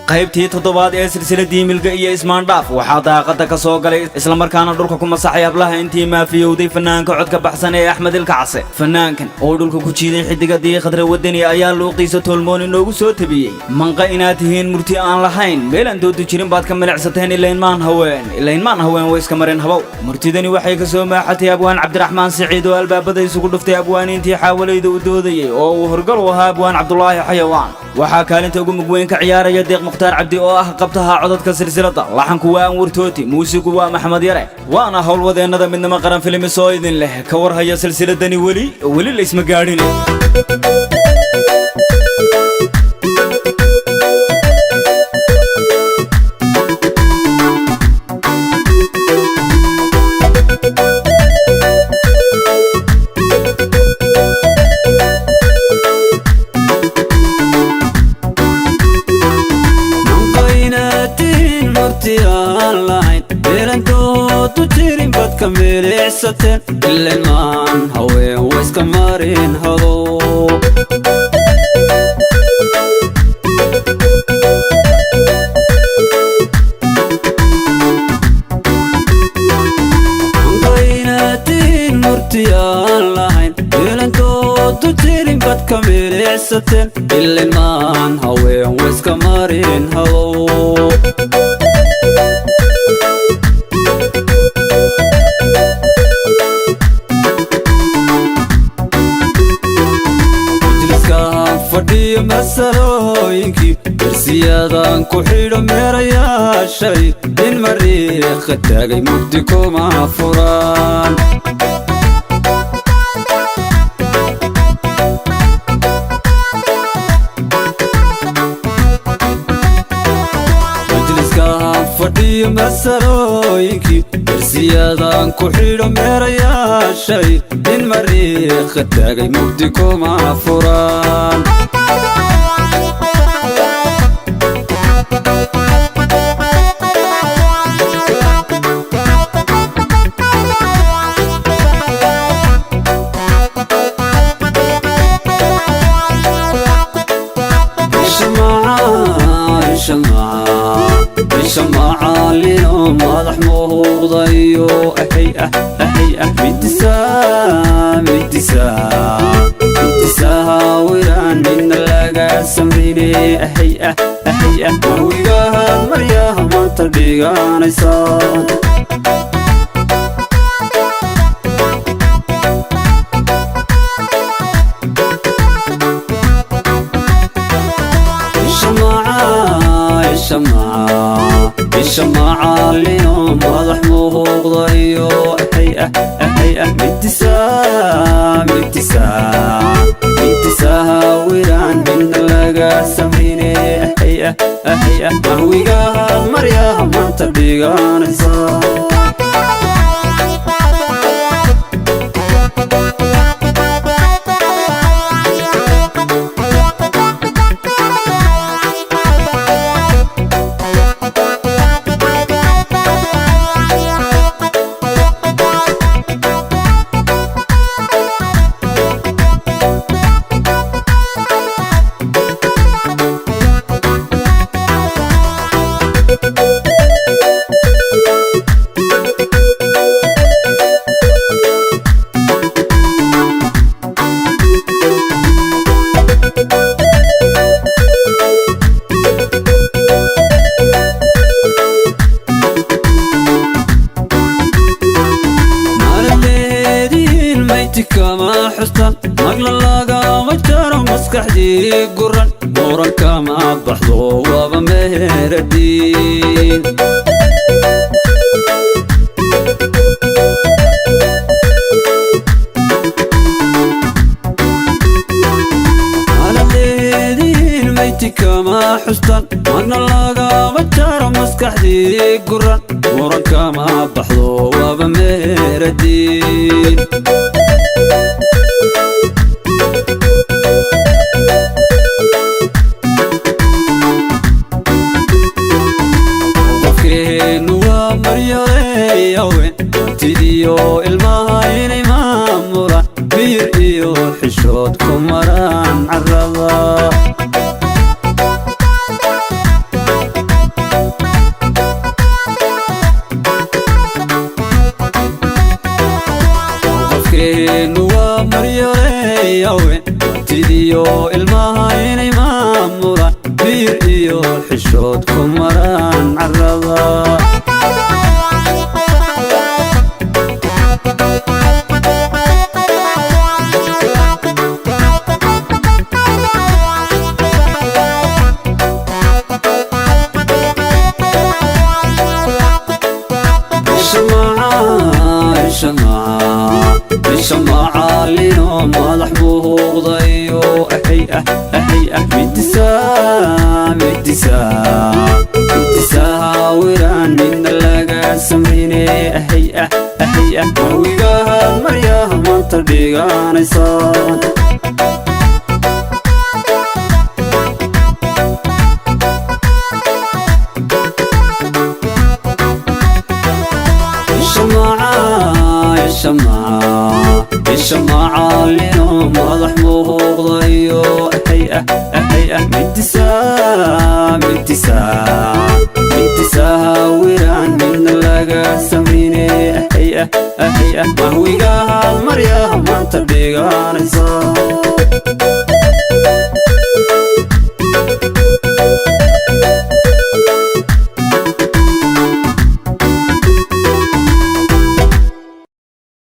Qaybtii toddobaad ee silsiladii Milga iyo Ismaandhaaf waxaa daaqadda ka soo galay, islamarkaana dhulka ku masaxay hablaha intii maafiyowday fanaanka codka baxsan ee Axmed Ilkacase. Fanaankan oo dhulka ku jiiday xidigadii Khadra Wadani ayaa luuqiisa toolmoon inoogu soo tabiyey: "Manqa inaad tihiin, murti aan lahayn, meelaan doodu jirin baad ka milicsateen. Ilaynmaan haween, ilaynmaan haween way iska mareen habow." Murtidani waxay ka soo maaxatay abwaan Cabdiraxmaan Siciid oo albaabada isugu dhuftay abwaaniintii xaawalayda u doodayey oo uu horgal u ahaa abwaan Cabdulaahi Xayawaan. Waxaa kaalinta ugu mug weyn ka ciyaaraya Deeq Mukhtaar Cabdi oo ah qabtaha codadka silsiladda. Laxanku waa Anwar Tooti, muusigu waa Maxamed Yare, waana howlwadeennada Midnimo Qaran Films oo idin leh: ka warhaya silsiladani, weli weli laysma gaadhin. Manqaynatiin, murti aan lahayn, meelantoodu jirin baad ka milicsateen. Ilaymaan haween wayska marin hadow. Manqaynatiin, murti aan lahayn, meelantoodu jirin baad ka milicsateen. Ilaymaan haween wayska marin hadow. Majliskaan fadhiyo masalooyinkii darsiyadan ku xidho meerayaashay in mariiqa taagay mugdi kuma furaan. Majliskaan fadhiyo masalooyinkii darsiyadan ku xidho meerayaashay in mariiqa taagay mugdi kuma furaan. Isha macaalino madax muuqdayo, ahay ah ahay ah, midisaa midisaa midisaha wiraan midna laga samrine, ahay ah ahay ah, mahwigahaad maryaha maanta dhiganaysaa. Isha macaalino madax muuqdayo, ahay ah ahay ah, midisaa midisaa midisaha wiraan midna laga samrine, ahay ah ahay ah, mahwigahaad maryaha maanta dhiganaysaa. Maalaleediin mayti kama xustan, magla lagama jaro, maskaxdii guran muran kama baxdo, waaba meheradiin. Maalaleediin mayti kama xustan, magna lagama jaro, maskaxdii guran muran kama baxdo, waaba meheradiin. Qofkeennu waa maryaleeyawen, hantidiyo ilmaha inay maamulaan, miyir iyo xishood ku maraan carrada. Maryoleeyawen tidiyo ilmaha inay maamulaan, miyir iyo xishood ku maraan carrada. Shamacaalino madax buuqdayo, ahay ah ahay ah, midisaa midisaa midisaa wiraan midna laga samrine, ahay ah ahay ah, mawigahaad maryaha maanta dhiganaysa. Shamacaalino madax muuqdayo, ahay ah ahay ah, midisaa midisaa midisaa wiraan midna laga samrine, ahay ah ahay ah, mahwigahaad maryaha maanta dhiganaysa.